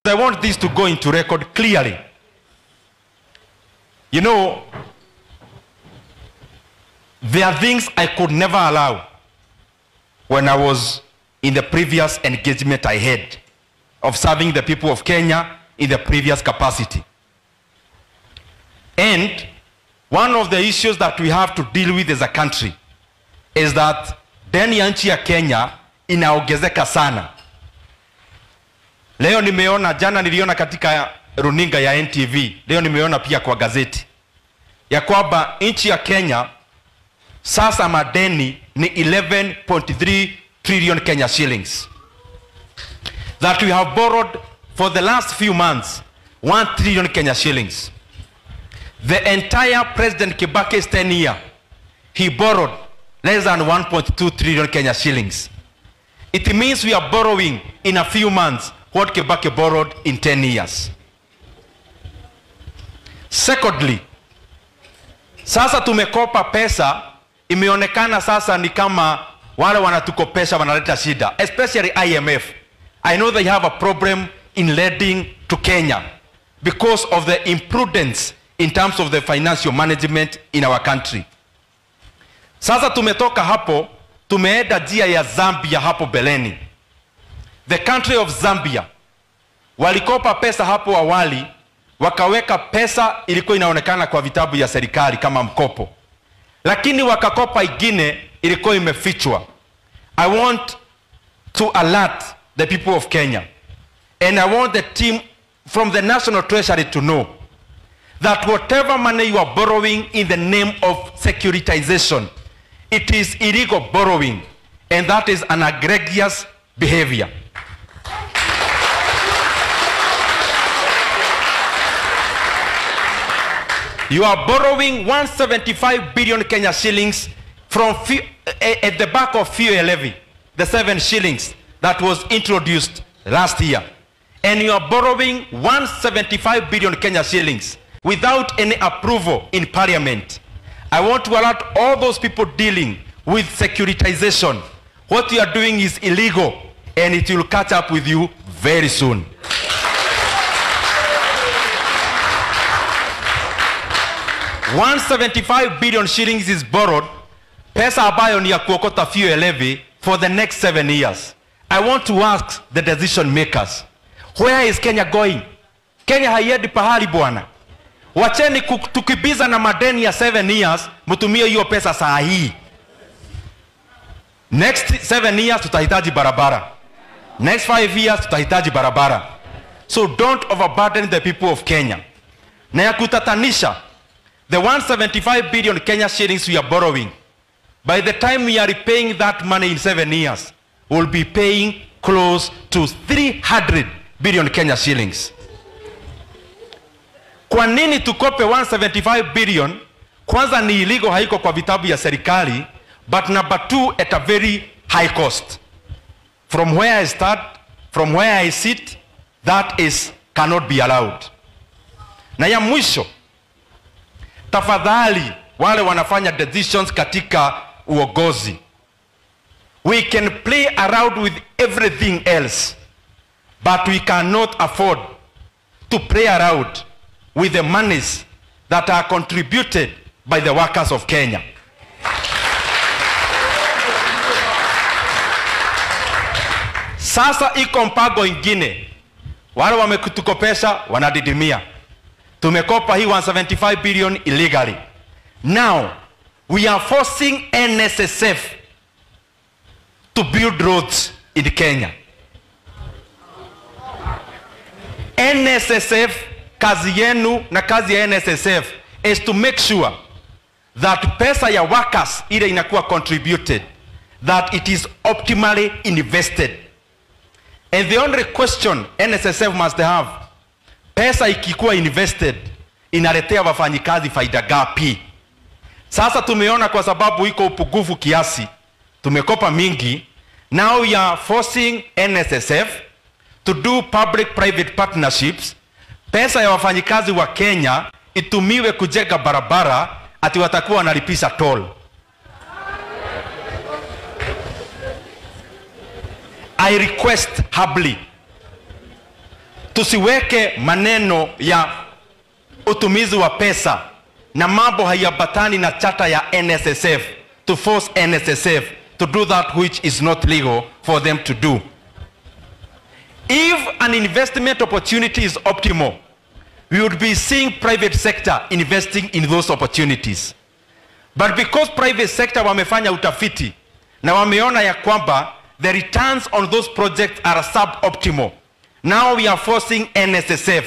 I want this to go into record clearly. You know, there are things I could never allow when I was in the previous engagement I had of serving the people of Kenya in the previous capacity. And one of the issues that we have to deal with as a country is that deni ya nchi ya Kenya inaongezeka sana. Leo nimeona, jana niliona katika runinga ya NTV, leo nimeona pia kwa gazeti, ya kwamba nchi ya Kenya sasa madeni ni 11.3 trillion Kenya shillings. That we have borrowed for the last few months 1 trillion Kenya shillings. The entire President Kibaki's 10 year, he borrowed less than 1.2 trillion Kenya shillings. It means we are borrowing in a few months what Kibaki borrowed in 10 years. Secondly, sasa tumekopa pesa, imeonekana sasa ni kama wale wanatukopesha wanaleta shida, especially IMF. I know they have a problem in lending to Kenya because of the imprudence in terms of the financial management in our country. Sasa tumetoka hapo, tumeenda njia ya Zambia hapo beleni. The country of Zambia walikopa pesa hapo awali, wakaweka pesa ilikuwa inaonekana kwa vitabu ya serikali kama mkopo, lakini wakakopa ingine ilikuwa imefichwa. I want to alert the people of Kenya, and I want the team from the National Treasury to know that whatever money you are borrowing in the name of securitization, it is illegal borrowing, and that is an egregious behavior. You are borrowing 175 billion Kenya shillings from at the back of fuel levy, the 7 shillings that was introduced last year. And you are borrowing 175 billion Kenya shillings without any approval in parliament. I want to alert all those people dealing with securitization. What you are doing is illegal, and it will catch up with you very soon. $175 billion shillings is borrowed, pesa ambayo ni ya kuokota fuel levy for the next 7 years. I want to ask the decision makers, where is Kenya going? Kenya haiendi pahali bwana. Wacheni kutukibiza na madeni ya 7 years, mtumie hiyo pesa saa hii. Next 7 years tutahitaji barabara. Next 5 years tutahitaji barabara. So don't overburden the people of Kenya. Na ya kutatanisha, the 175 billion Kenya shillings we are borrowing, by the time we are repaying that money in 7 years, we'll be paying close to 300 billion Kenya shillings. Kwa nini tukope 175 billion? Kwanza ni illegal, haiko kwa vitabu ya serikali, but number two, at a very high cost. From where I start, from where I sit, that is cannot be allowed. Na ya mwisho, tafadhali wale wanafanya decisions katika uongozi, we can play around with everything else, but we cannot afford to play around with the monies that are contributed by the workers of Kenya. Sasa iko mpango ingine, wale wametukopesha wanadidimia. Tumekopa hii 175 billion illegally. Now we are forcing NSSF to build roads in Kenya. NSSF, kazi yenu na kazi ya NSSF is to make sure that pesa ya workers ile inakuwa contributed, that it is optimally invested. And the only question NSSF must have, pesa ikikuwa invested inaletea wafanyikazi faida gapi? Sasa tumeona kwa sababu iko upungufu kiasi, tumekopa mingi. Now we are forcing NSSF to do public-private partnerships. Pesa ya wafanyikazi wa Kenya itumiwe kujenga barabara, ati watakuwa wanalipisha toll. I request humbly Tusiweke maneno ya utumizi wa pesa na mambo haiambatani na chata ya NSSF to force NSSF to do that which is not legal for them to do. If an investment opportunity is optimal, we would be seeing private sector investing in those opportunities. But because private sector wamefanya utafiti na wameona ya kwamba the returns on those projects are suboptimal, now we are forcing NSSF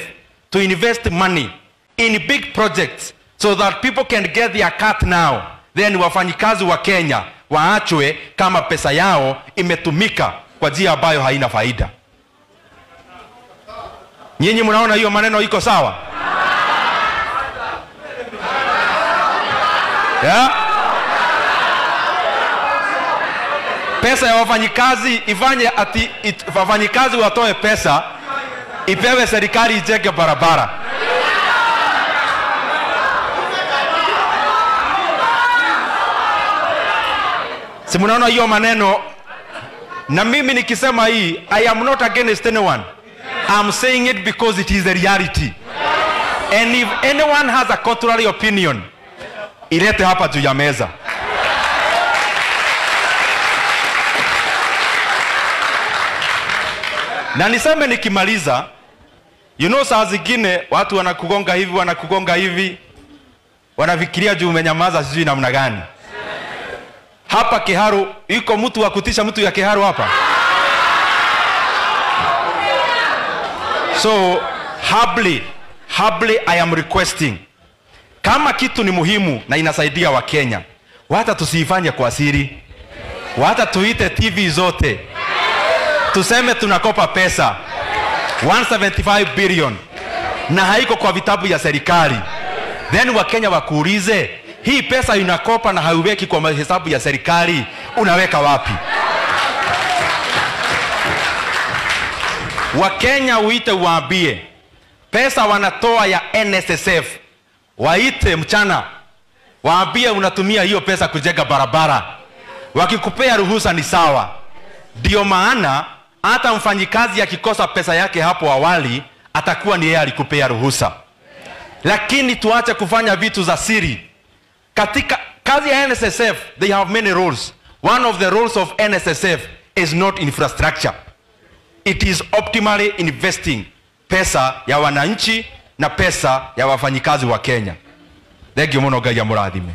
to invest money in big projects so that people can get their cut now. Then wafanyikazi wa Kenya waachwe kama pesa yao imetumika kwa njia ambayo haina faida. Nyinyi mnaona hiyo maneno iko sawa? Yeah? Pesa ya wafanyikazi ifanye ati wafanyikazi watoe pesa ipewe serikali ijenge barabara. Si mnaona hiyo maneno? Na mimi nikisema hii, I am not against anyone. I'm saying it because it is the reality. And if anyone has a contrary opinion, ilete hapa juu ya meza. Na niseme nikimaliza, you know, saa zingine watu wanakugonga hivi, wanakugonga hivi, wanafikiria juu umenyamaza sijui namna gani. Hapa Kiharu, yuko mtu wa kutisha mtu ya Kiharu hapa? So, humbly I am requesting, kama kitu ni muhimu na inasaidia wa Kenya, hata tusiifanye kwa siri, hata tuite TV zote, tuseme tunakopa pesa 175 billion na haiko kwa vitabu ya serikali. Then wa Kenya wakuulize, hii pesa unakopa na hauweki kwa mahesabu ya serikali, unaweka wapi? Wakenya uite waambie, pesa wanatoa ya NSSF, waite mchana, waambie unatumia hiyo pesa kujenga barabara. Wakikupea ruhusa ni sawa. Ndio maana hata mfanyikazi akikosa pesa yake hapo awali, atakuwa ni yeye alikupea ruhusa. Lakini tuache kufanya vitu za siri. Katika kazi ya NSSF, they have many roles. One of the roles of NSSF is not infrastructure. It is optimally investing pesa ya wananchi na pesa ya wafanyikazi wa Kenya. Thank you muno, Ngai amurathime.